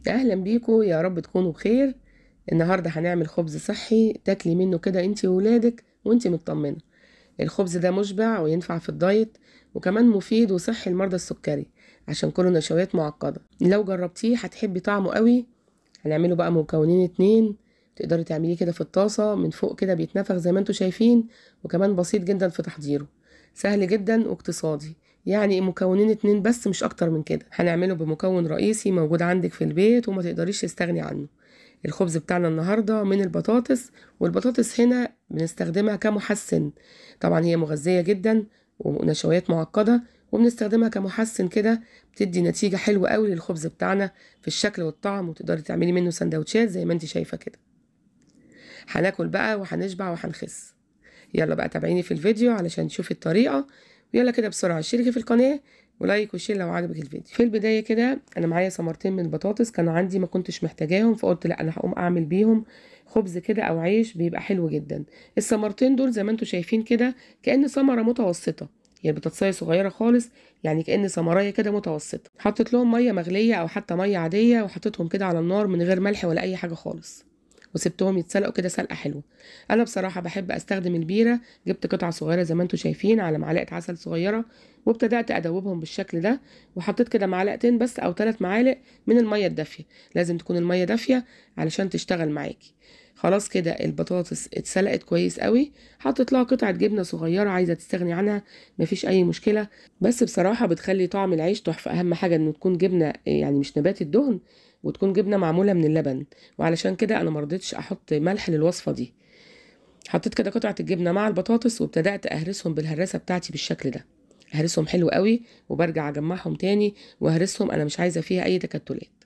اهلا بيكم، يا رب تكونوا بخير. النهارده هنعمل خبز صحي تاكلي منه كده انتي وولادك وانتي مطمنه. الخبز ده مشبع وينفع في الدايت، وكمان مفيد وصحي لمرضى السكري عشان كله نشويات معقدة. لو جربتيه هتحبي طعمه قوي. هنعمله بقى مكونين 2، تقدري تعمليه كده في الطاسه من فوق كده بيتنفخ زي ما انتوا شايفين، وكمان بسيط جدا في تحضيره، سهل جدا واقتصادي. يعني مكونين 2 بس، مش اكتر من كده. هنعمله بمكون رئيسي موجود عندك في البيت وما تقدريش تستغني عنه. الخبز بتاعنا النهارده من البطاطس، والبطاطس هنا بنستخدمها كمحسن. طبعا هي مغذيه جدا ونشويات معقدة، وبنستخدمها كمحسن كده، بتدي نتيجة حلوة قوي للخبز بتاعنا في الشكل والطعم، وتقدري تعملي منه سندوتشات زي ما انت شايفه كده. هناكل بقى وهنشبع وهنخس. يلا بقى تابعيني في الفيديو علشان تشوفي الطريقة. ويلا كده بسرعة اشتركي في القناة و like و share لو عجبك الفيديو. في البداية كده انا معايا ثمرتين من البطاطس كانوا عندي ما كنتش محتاجاهم، فقلت لا انا هقوم اعمل بيهم خبز كده او عيش بيبقى حلو جدا. الثمرتين دول زي ما انتم شايفين كده كأن ثمره متوسطه، يعني بطاطسايه صغيرة خالص، يعني كأن ثمرايه كده متوسطه. حطيت لهم مية مغليه او حتى مية عادية، وحطيتهم كده على النار من غير ملح ولا اي حاجة خالص، وسبتهم يتسلقوا كده سلقه حلوة. انا بصراحة بحب استخدم البيره، جبت قطعه صغيرة زي ما انتم شايفين على معلقه عسل صغيرة، وابتدات ادوبهم بالشكل ده، وحطيت كده معلقتين بس او 3 معالق من المية الدافيه. لازم تكون المية دافيه علشان تشتغل معاكي. خلاص كده البطاطس اتسلقت كويس قوي. حطيت لها قطعه جبنه صغيرة، عايزه تستغني عنها مفيش اي مشكلة، بس بصراحة بتخلي طعم العيش تحفة. اهم حاجة انه تكون جبنه يعني مش نبات الدهن، وتكون جبنه معمولة من اللبن، وعلشان كده انا مرضتش احط ملح للوصفه دي. حطيت كده قطعه الجبنة مع البطاطس، وابتدات اهرسهم بالهراسه بتاعتي بالشكل ده. اهرسهم حلو قوي وبرجع اجمعهم تاني واهرسهم، انا مش عايزه فيها اي تكتلات.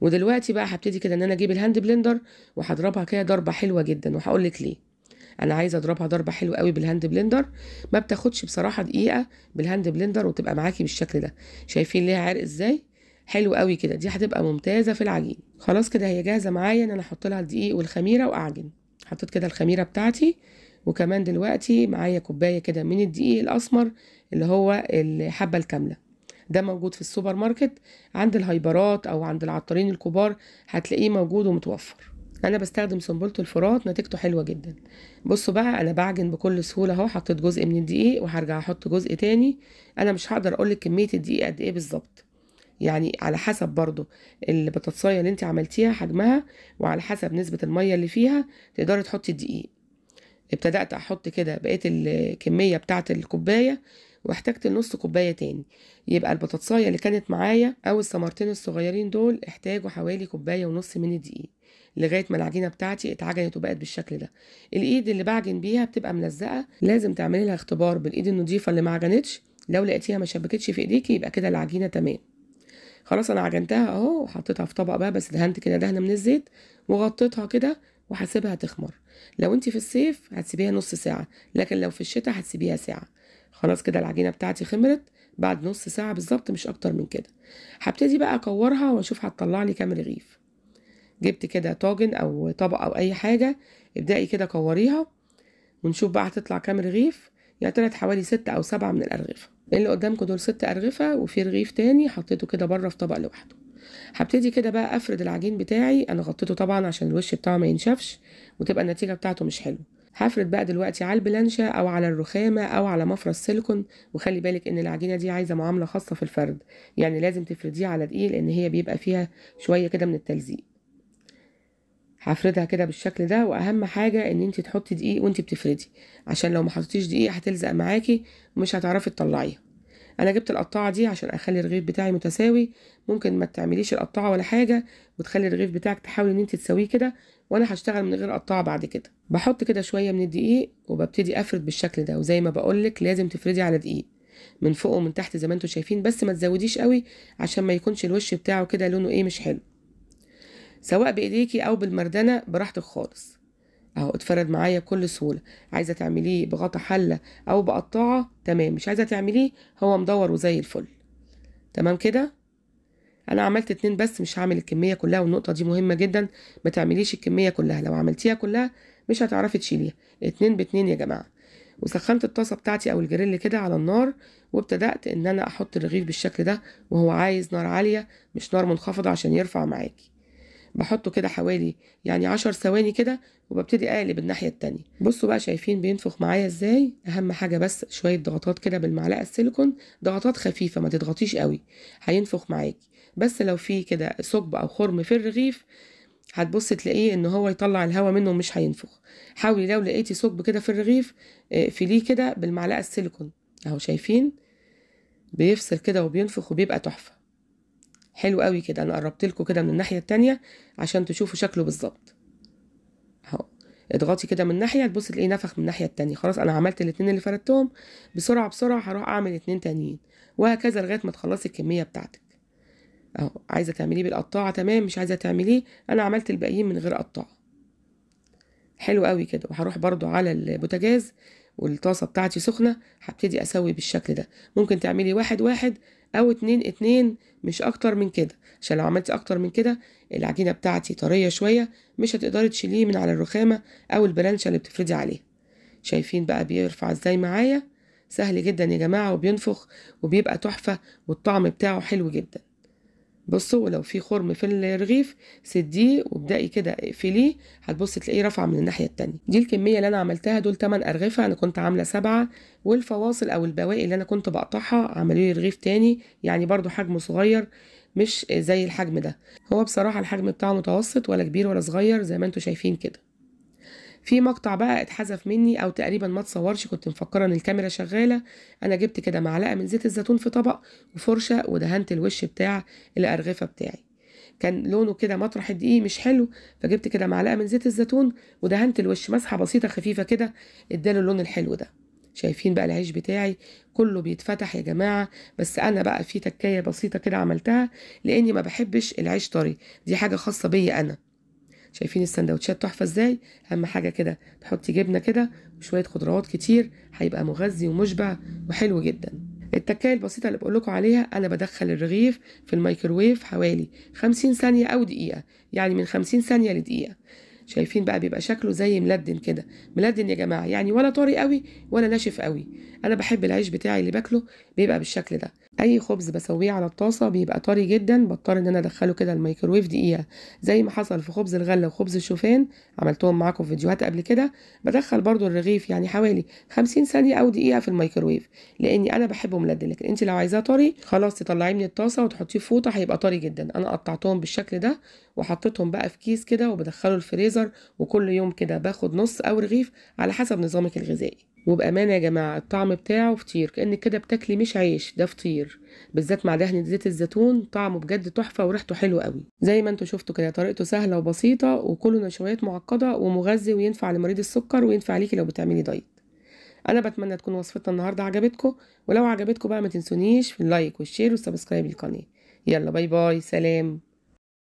ودلوقتي بقى هبتدي كده ان انا اجيب ال hand blender وهضربها كده ضربه حلوة جدا، وهقول لك ليه انا عايزه اضربها ضربه حلوة قوي بال hand blender. ما بتاخدش بصراحة دقيقة بال hand blender وتبقى معاكي بالشكل ده. شايفين ليها عرق ازاي؟ حلو قوي كده، دي هتبقى ممتازة في العجين. خلاص كده هي جاهزة معايا ان انا احط لها الدقيق والخميره واعجن. حطيت كده الخميره بتاعتي، وكمان دلوقتي معايا كوباية كده من الدقيق الاسمر اللي هو الحبة الكاملة. ده موجود في السوبر ماركت عند الهايبرات او عند العطارين الكبار، هتلاقيه موجود ومتوفر. انا بستخدم سنبله الفرات، نتيجته حلوة جدا. بصوا بقى انا بعجن بكل سهولة اهو. حطيت جزء من الدقيق وهرجع احط جزء تاني. انا مش هقدر اقول لك كمية الدقيق قد ايه بالظبط، يعني على حسب برضو البطاطسايه اللي انت عملتيها حجمها، وعلى حسب نسبه المية اللي فيها تقدري تحطي الدقيق. ابتدأت احط كده بقية الكمية بتاعه الكوباية، واحتجت نص كوباية تاني. يبقى البطاطسايه اللي كانت معايا او الثمرتين الصغيرين دول احتاجوا حوالي كوباية ونص من الدقيق لغاية ما العجينة بتاعتي اتعجنت وبقت بالشكل ده. الايد اللي بعجن بيها بتبقى ملزقه، لازم تعملي لها اختبار بالايد النظيفة اللي ما عجنتش. لو لقيتيها ما شبكتش في ايديكي يبقى كده العجينة تمام. خلاص انا عجنتها اهو، وحطيتها في طبق بقى، بس دهنت كده دهنه من الزيت وغطيتها كده وهسيبها تخمر. لو انت في الصيف هتسيبيها نص ساعة، لكن لو في الشتاء هتسيبيها ساعة. خلاص كده العجينة بتاعتي خمرت بعد نص ساعة بالظبط، مش اكتر من كده. هبتدي بقى اكورها واشوف هتطلع لي كام رغيف. جبت كده طاجن او طبق او اي حاجة، ابدأي كده كوريها ونشوف بقى هتطلع كام رغيف. يعني طلعت حوالي 6 او 7 من الارغفه. اللي قدامكم دول 6 ارغفه، وفي رغيف تاني حطيته كده بره في طبق لوحده. هبتدي كده بقى افرد العجين بتاعي. انا غطيته طبعا عشان الوش بتاعه ما ينشفش وتبقى النتيجة بتاعته مش حلوة. هفرد بقى دلوقتي على البلانشه او على الرخامه او على مفرش سيليكون. وخلي بالك ان العجينة دي عايزه معاملة خاصة في الفرد، يعني لازم تفرديها على دقيق لان هي بيبقى فيها شوية كده من التلزيق. هفردها كده بالشكل ده، واهم حاجة ان انت تحطي دقيق وانت بتفردي، عشان لو ما حطيتيش دقيق هتلزق معاكي ومش هتعرفي تطلعيها. انا جبت القطاعه دي عشان اخلي الرغيف بتاعي متساوي. ممكن ما تعمليش القطاعه ولا حاجة وتخلي الرغيف بتاعك تحاولي ان انت تساويه كده، وانا هشتغل من غير قطاعه بعد كده. بحط كده شوية من الدقيق وببتدي افرد بالشكل ده، وزي ما بقولك لازم تفردي على دقيق من فوق ومن تحت زي ما انتم شايفين، بس ما تزوديش قوي عشان ما يكونش الوش بتاعه كده لونه ايه مش حلو. سواء بايديكي او بالمردنه براحتك خالص. اهو اتفرد معايا بكل سهولة. عايزه تعمليه بغطا حله او بقطاعه تمام، مش عايزه تعمليه هو مدور وزي الفل تمام كده. انا عملت 2 بس، مش هعمل الكمية كلها، والنقطة دي مهمة جدا، ما تعمليش الكمية كلها، لو عملتيها كلها مش هتعرفي تشيليها. 2 ب2 يا جماعة. وسخنت الطاسه بتاعتي او الجريل كده على النار، وابتدأت ان انا احط الرغيف بالشكل ده، وهو عايز نار عالية مش نار منخفضة عشان يرفع معاكي. بحطه كده حوالي يعني 10 ثواني كده، وببتدي اقلب الناحية التانية. بصوا بقى شايفين بينفخ معايا ازاي. اهم حاجة بس شوية ضغطات كده بالمعلقه السيليكون، ضغطات خفيفة ما تضغطيش قوي، هينفخ معاكي. بس لو في كده ثقب او خرم في الرغيف هتبص تلاقيه ان هو يطلع الهواء منه مش هينفخ. حاولي لو لقيتي ثقب كده في الرغيف اقفليه كده بالمعلقه السيليكون اهو، شايفين بيفصل كده وبينفخ وبيبقى تحفة. حلو قوي كده. انا قربت لكم كده من الناحية التانية عشان تشوفوا شكله بالظبط اهو. اضغطي كده من ناحية تبصي تلاقيه نفخ من الناحية التانية. خلاص انا عملت الاتنين اللي فردتهم، بسرعة بسرعة هروح اعمل 2 تانيين، وهكذا لغاية ما تخلصي الكمية بتاعتك اهو. عايزه تعمليه بالقطاعه تمام، مش عايزه تعمليه انا عملت الباقيين من غير قطاعه. حلو قوي كده. وهروح برضو على البوتاجاز والطاسه بتاعتي سخنة، هبتدي اسوي بالشكل ده. ممكن تعملي 1 1 او 2 2، مش اكتر من كده، عشان لو عملتي اكتر من كده العجينة بتاعتي طرية شوية مش هتقدري تشيليه من على الرخامه او البلانشه اللي بتفردي عليها. شايفين بقى بيرفع ازاي معايا؟ سهل جدا يا جماعة، وبينفخ وبيبقى تحفة، والطعم بتاعه حلو جدا. بصوا ولو في خرم في الرغيف سديه وابدأي كده اقفليه، هتبصي تلاقيه رفع من الناحية التانية. دي الكمية اللي انا عملتها، دول 8 ارغفه، انا كنت عامله 7، والفواصل او البواقي اللي انا كنت بقطعها عملوا لي رغيف تاني، يعني برضو حجمه صغير مش زي الحجم ده. هو بصراحة الحجم بتاعه متوسط، ولا كبير ولا صغير زي ما انتم شايفين كده. في مقطع بقى اتحذف مني او تقريبا ما اتصورش، كنت مفكرة ان الكاميرا شغالة. انا جبت كده معلقه من زيت الزيتون في طبق وفرشه، ودهنت الوش بتاع الارغفه بتاعي، كان لونه كده مطرح الدقيق مش حلو، فجبت كده معلقه من زيت الزيتون ودهنت الوش مسحه بسيطة خفيفة كده، اداله اللون الحلو ده. شايفين بقى العيش بتاعي كله بيتفتح يا جماعة. بس انا بقى في تكايه بسيطة كده عملتها، لاني ما بحبش العيش طري، دي حاجة خاصة بيا انا. شايفين السندوتشات تحفة ازاي؟ اهم حاجة كده تحطي جبنه كده وشوية خضروات كتير، هيبقى مغذي ومشبع وحلو جدا. التكايه البسيطة اللي بقول لكم عليها، انا بدخل الرغيف في الميكروويف حوالي 50 ثانية او دقيقة، يعني من 50 ثانية لدقيقه. شايفين بقى بيبقى شكله زي ملدن كده، ملدن يا جماعة، يعني ولا طري قوي ولا ناشف قوي. انا بحب العيش بتاعي اللي باكله بيبقى بالشكل ده. اي خبز بسويه على الطاسه بيبقى طري جدا، بضطر ان انا ادخله كده الميكروويف دقيقة، زي ما حصل في خبز الغلة وخبز الشوفان، عملتهم معاكم في فيديوهات قبل كده. بدخل برضو الرغيف يعني حوالي 50 ثانية او دقيقة في الميكروويف، لاني انا بحبه ملدن. لكن انت لو عايزاه طري خلاص تطلعيه من الطاسه وتحطيه في فوطه، هيبقى طري جدا. انا قطعتهم بالشكل ده وحطيتهم بقى في كيس كده وبدخله الفريزر، وكل يوم كده باخد نص او رغيف على حسب نظامك الغذائي. وبأمانة يا جماعة الطعم بتاعه فطير، كأنك كده بتاكلي مش عيش، ده فطير، بالذات مع دهنة زيت الزيتون، طعمه بجد تحفة وريحته حلوة قوي. زي ما انتوا شفتوا كده طريقته سهلة وبسيطة، وكله نشويات معقدة ومغذي، وينفع لمريض السكر، وينفع ليكي لو بتعملي diet. انا بتمنى تكون وصفتنا النهارده عجبتكم، ولو عجبتكم بقى ما تنسونيش في ال like وال share وال subscribe للقناة. يلا bye bye، سلام.